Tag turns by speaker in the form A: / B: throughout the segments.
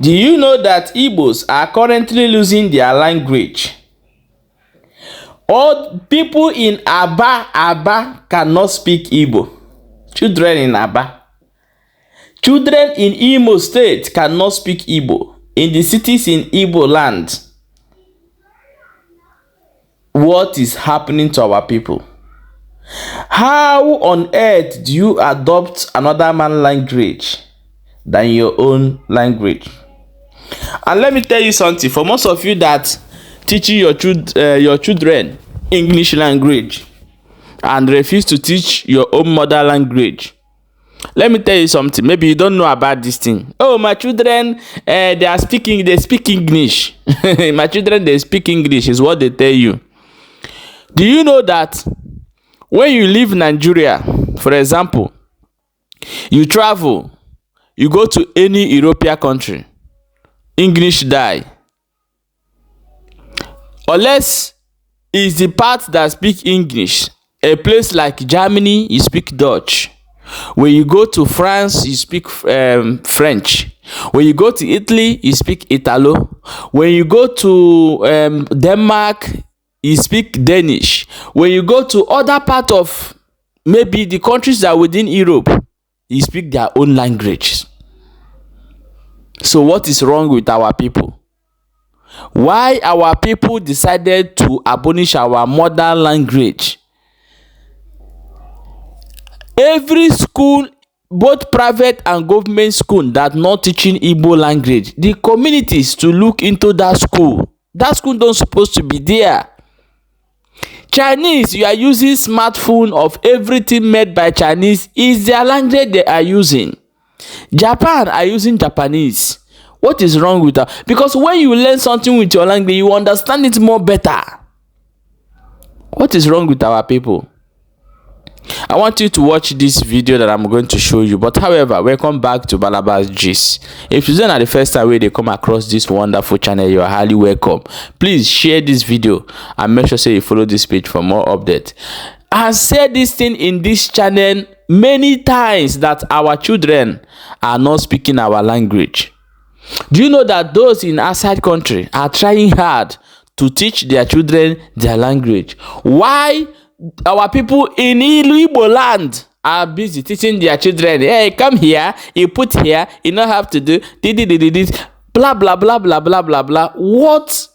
A: Do you know that Igbos are currently losing their language? All people in Aba cannot speak Igbo. Children in Aba. Children in Imo State cannot speak Igbo. In the cities in Igbo land. What is happening to our people? How on earth do you adopt another man's language than your own language? And let me tell you something. For most of you that teaching your children English language and refuse to teach your own mother language, let me tell you something. Maybe you don't know about this thing. Oh, my children, they are speaking, they speak English. My children, they speak English is what they tell you. Do you know that when you leave Nigeria, for example, you travel, you go to any European country, English die. Unless it's the part that speak English. A place like Germany, you speak Dutch. When you go to France, you speak French. When you go to Italy, you speak Italo. When you go to Denmark, you speak Danish. When you go to other part of maybe the countries that are within Europe, you speak their own language. So what is wrong with our people? Why our people decided to abolish our mother language? Every school, both private and government school that not teaching Igbo language, the communities to look into that school. That school don't supposed to be there. Chinese, you are using smartphone of everything made by Chinese is their language they are using. Japan are using Japanese. What is wrong with that? Because when you learn something with your language, you understand it more better. What is wrong with our people? I want you to watch this video that I'm going to show you. But however, welcome back to Balabas Gist. If you not the first time where they come across this wonderful channel, you are highly welcome. Please share this video and make sure say you follow this page for more updates. I said this thing in this channel many times that our children are not speaking our language. Do you know that those in outside country are trying hard to teach their children their language? Why our people in Igbo land are busy teaching their children, hey, come here, you put here, you don't have to do this, blah blah blah blah blah blah blah. What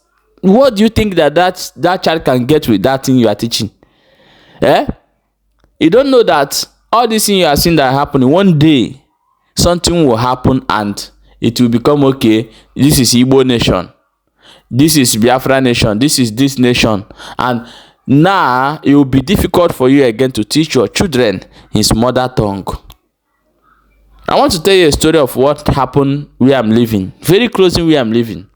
A: do you think that child can get with that thing you are teaching? Eh? You don't know that all this thing you are seeing that happening, one day something will happen and it will become okay. This is Igbo nation, this is Biafra nation, this is this nation, and now it will be difficult for you again to teach your children his mother tongue. I want to tell you a story of what happened where I'm living, very close to where I'm living.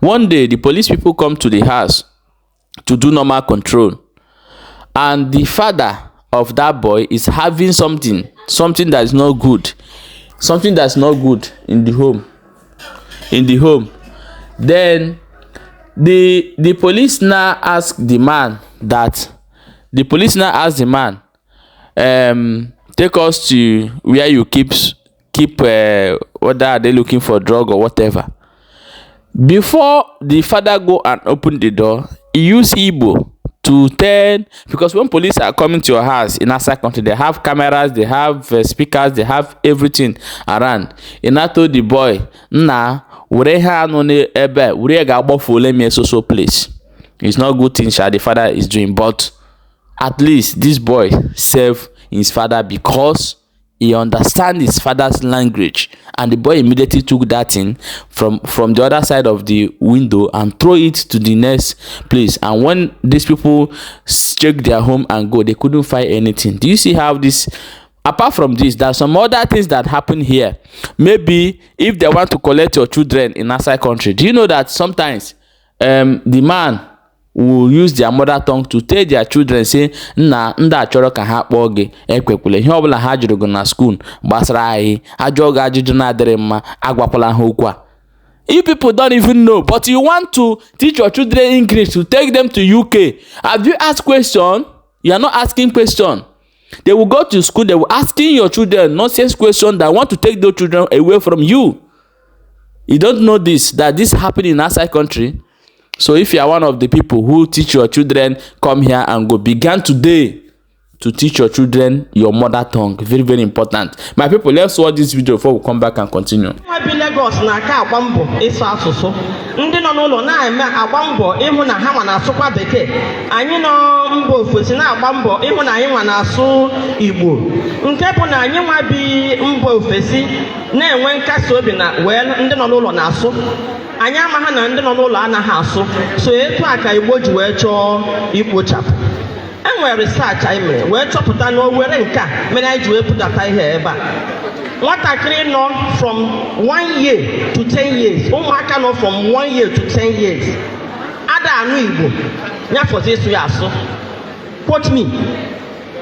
A: One day, the police people come to the house to do normal control, and the father of that boy is having something that is not good, something that's not good in the home. Then the police now ask the man take us to where you keep whether are they looking for drug or whatever. Before the father go and open the door, he use Igbo to tell, because when police are coming to your house in outside country, they have cameras, they have speakers, they have everything around. He now told the boy, nah, were ha no ebe were ga agbafuole me so so place. It's not good thing the father is doing, but at least this boy served his father because he understands his father's language. And the boy immediately took that thing from the other side of the window and throw it to the next place. And when these people check their home and go, they couldn't find anything. Do you see how this? Apart from this, there are some other things that happen here. Maybe if they want to collect your children in outside country, do you know that sometimes the man will use their mother tongue to tell their children, say, nna ndị achọrọ ka ha kpọọ gị ekwekwele ihe ọbụla ha jụrụ gị na school gbasara anyị ajụọ gị ajụjụ na-adịrị mma agwakwala ha okwu a. You people don't even know, but you want to teach your children English to take them to UK. Have you asked question? You are not asking question. They will go to school, they will asking your children nonsense question that want to take those children away from you. You don't know this, that this happen in outside country? So if you are one of the people who teach your children come here and go, began today to teach your children your mother tongue. Very, very important. My people, let's watch this video before we come back and continue.
B: Nwa bi Lagos na-aka agba mbọ ịsụ asụsụ. Ndị nọ n'ụlọ na-eme agba mbọ ịhụ na ha nwa na-asụkwa Bekee. Anyị nọ mba ofesi na-agba mbọ ịhụ na anyị nwa na-asụ Igbo, nke bụ na anyị nwa bi mba ofesi na-enwe nkasi obi na wee ndị nọ n'ụlọ na-asụ. Anyị amaghị na ndị nọ n'ụlọ anaghị asụ. So etu a ka Igbo ji wee chọọ ikpochapụ. E nwere research anyị mere wee chọpụta na Owere nke a mere anyị ji wee budata ihe ebe a. Nwatakịrị nọ from 1 year to 10 years, ụmụaka nọ from 1 year to 10 years ada anụ Igbo, nyafọzi ịsụ ya asụ. Quote me,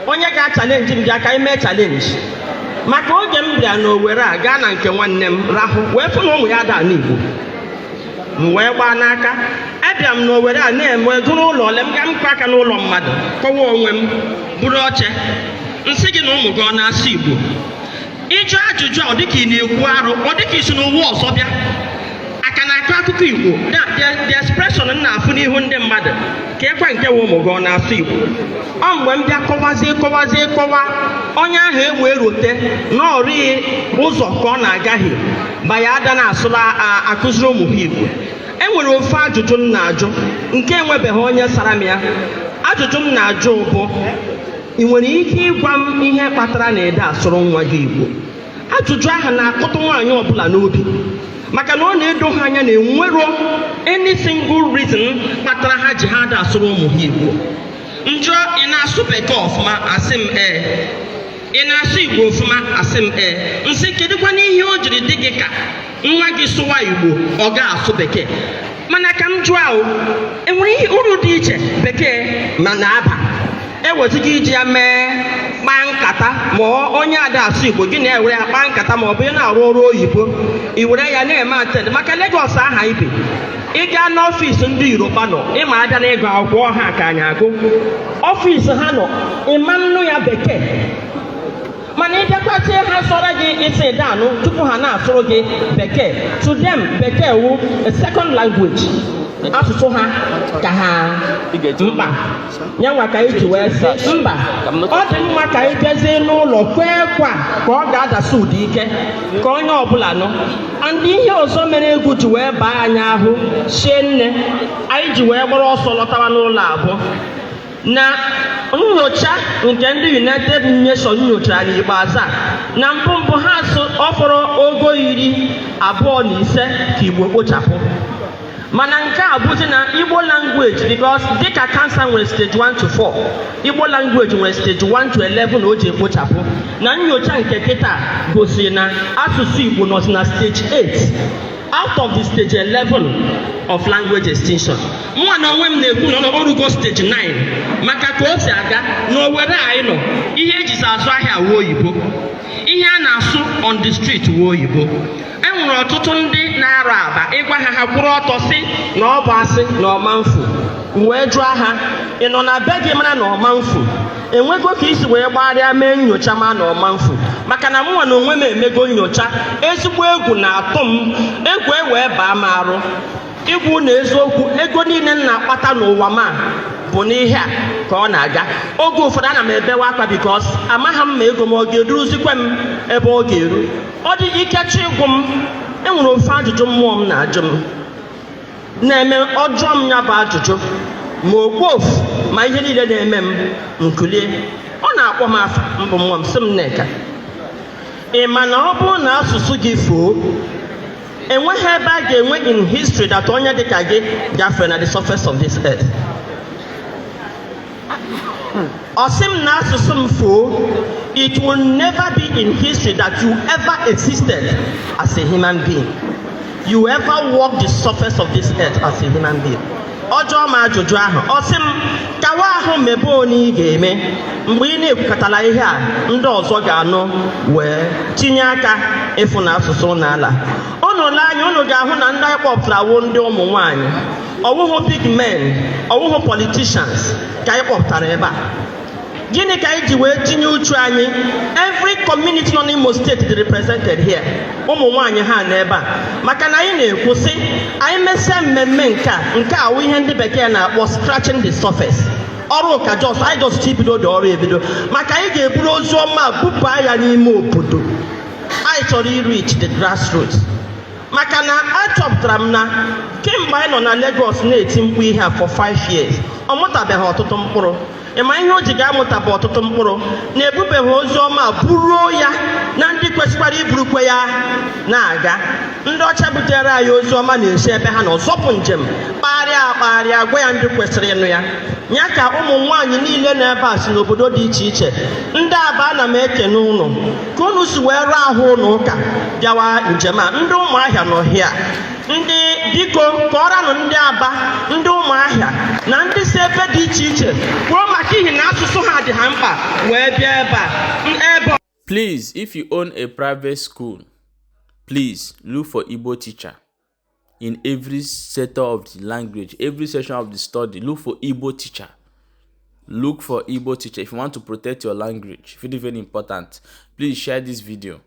B: onye ga-achallenge m bịa ka anyị mee challenge. Maka oge m bịa n'Owere a, gaa na nke nwanne m rahụ, wee fụ na ụmụ ya ada anụ Igbo, m wee gbaa n'aka. Abịa m n'Owere a na-eme gụrụ ụlọ ole m ga m kụ aka n'ụlọ mmadụ, kọwa onwe m, bụrụ oche nsị gị na ụmụ gị ọ na-asụ Igbo. Ịjụ ajụjụ a, ọ dịka ị na-ekwu arụ, ọ dịka isi n'ụwa ọzọ bịa aka na-akọ akụkọ Igbo. The expression m na-afụ n'ihu ndị mmadụ ka ekwe nke nwe ụmụ gị ọ na-asụ Igbo. Ọ mgbe m bịa kọwazie, kọwazie, kọwa, onye ahụ egbe erote na ọrịghị ụzọ ka ọ na-agaghị baya ada na-asụla akụziri ụmụ ha Igbo. E nwere ofe ajụjụ m na-ajụ nke enwebeghị onye sara m ya. Ajụjụ m na-ajụ bụ, ị nwere ike ịgwa m ihe kpatara na ede asụrụ nwa gị Igbo? Ajụjụ ahụ na-akụtụ nwaanyị ọbụla n'obi, maka na ọ na-edo ha anya na enwero any single reason kpatara ha ji ha ada asụrụ ụmụ ha Igbo. Njọ, ị na-asụ Bekee ọfụma? Asị m ee. Ị na-asụ Igbo ọfụma? Asị m ee. Nsị, kedụkwa n'ihe o jiri dị gị ka nwa gị sụwa Igbo, ọ ga-asụ Bekee? Mana ka m jụọ ahụ, enwere ihe uru dị iche Bekee ma na-aba ewezụga iji ya mee kpaa nkata? Ma onye ada asụ Igbo, gị na-ewere ya kpaa nkata, ma ọ bụ ị na-arụ ọrụ oyibo, i were ya na-eme attend. Maka Lagos aha ibe, ị gaa n'ọfịs ndị Yoruba nọ, ịma abịa n'ịgụ akwụkwọ ha ka anyị agụ ọfịs ha nọ, ịma nnụ ya Bekee. Mana ị bịakwasị ha sọrọ gị isi danụ tupu ha na-asụrụ gị Bekee. To them, Bekee wu a second language. Asụsụ ha ka ha mkpa. Ya nwa ka anyị ji wee sị mba, ọ dị mma ka anyị bịazie n'ụlọ kwee kwa ka ọ ga-adasi ụdị ike ka onye ọbụla nụ. And ihe ọzọ mere egwu ji wee baa anyị ahụ sie nne, anyị ji wee gbara ọsọ lọtawa n'ụlọ abụọ na nyocha nke ndị United Nations nyochara n'ikpeazụ a, na mbụ mbụ ha sụ ọ fọrọ ogo 25 ka Igbo kpochapụ. Mana nke a bụzi na Igbo language, because dịka cancer nwere stage 1 to 4, Igbo language nwere stage 1 to 11 o ji ekpochapụ. Na nyocha nke kịta gosiri na asụsụ Igbo nọzi na stage 8 out of the stage 11 of language extinction. Mụnwa na onwe m na-ekwu na ọ rugo stage 9, maka ka o si aga n'Owere anyị nọ, ihe ejizi azụ ahịa wuo oyibo, ihe a na-asụ on the street wuo oyibo. E nwere ọtụtụ ndị na-arụ aba, ịgwa ha, ha kwụrụ ọtọ si na ọ bụ asị na ọma mfu. Wee jụọ ha, ị nọ na be gị mara na ọma mfu? Enwego ka isi wee gbagharịa mee nyocha ma na ọma mfu? Maka na mụnwa na onwe m emego nyocha, ezigbo egwu na-atụ m, egwu e wee baa m arụ. Igwu na eziokwu, ego niile m na-akpata n'ụwa ma bụ n'ihe a ka ọ na-aga. Oge ụfọdụ ana m ebewe akwa, because amaghị m ma ego m ọ ga-eruzikwa m ebe ọ ga-eru. Ọ dị ikechi ịgwụ m. Enwere ofe ajụjụ mmụọ m na-ajụ m na-eme ọjọọ m, ya bụ ajụjụ ma okpofu ma ihe niile na-eme m nkulie. Ọ na-akpọ m afa mbụ mmụọ m, sị m, "Nneka, ị ma na ọ bụrụ na asụsụ gị fuo, enweghị ebe a ga-enwe in history that onye dịka gị gafere na the surface of this earth?" Ọ sị m na asụsụ m fuo, it will never be in history that you ever existed as a human being, you ever walk the surface of this earth as a human being. Ọjọọ m ajụjụ ahụ, ọ sị m kawa ahụ mebe onye ị ga-eme. Mgbe ị na-ekwukọtala ihe a, ndị ọzọ ga-anụ wee tinye aka ịfụ na asụsụ n'ala. Unu lee anya, unu ga-ahụ na ndị anyị kpọpụtara wụ ndị ụmụ nwanyị, ọwụhụ big men, ọwụhụ politicians ka anyị kpọpụtara ebe a. Gịnị ka anyị ji wee tinye uchu anyị? Every community nọ n'Imo Steeti dị represented here. Ụmụ nwaanyị ha nọ ebe a maka na anyị na-ekwu sị anyị mesịa mmemme nke a, nke a wụ ihe ndị bekee na-akpọ scratching the surface. Ọrụ ka just anyị just ibido dị ọrụ ebido, maka anyị ga-eburu ozi ọma bupụ ya n'ime obodo. Anyị chọrọ i-reach the grassroots, maka na achọpụtara m na kemgbe anyị nọ na Lagos na-eti mkpu ihe a for 5 years, ọ mụtabeghị ọtụtụ mkpụrụ. Ịma ihe o ji ga-amụtabụ ọtụtụ mkpụrụ? Na-ebubeghị ozi ọma buruo ya na ndị kwesịkwara iburukwe ya na-aga. Ndị ọcha butere anyị ozi ọma na-esi ebe ha nọ zọpụ njem, kpagharịa akpagharịa, gwa ya ndị kwesịrị ịnụ ya. Ya ka ụmụ nwaanyị niile nọ ebe a si n'obodo dị iche iche. Ndị Aba, ana m ekene ụnụ ka unu si wee rụọ ahụ ụnụ ụka bịawa njem a. Ndị Ụmụahịa nọ hịa. Ndị biko kọọranụ ndị Aba, ndị Ụmụahịa na ndị si ebe dị iche iche kwuo maka ihi na asụsụ ha dị ha mkpa wee bịa ebe a ebe.
A: Please, if you own a private school, please look for Igbo teacher in every sector of the language, every section of the study. Look for Igbo teacher. Look for Igbo teacher if you want to protect your language. Very, very important. Please share this video.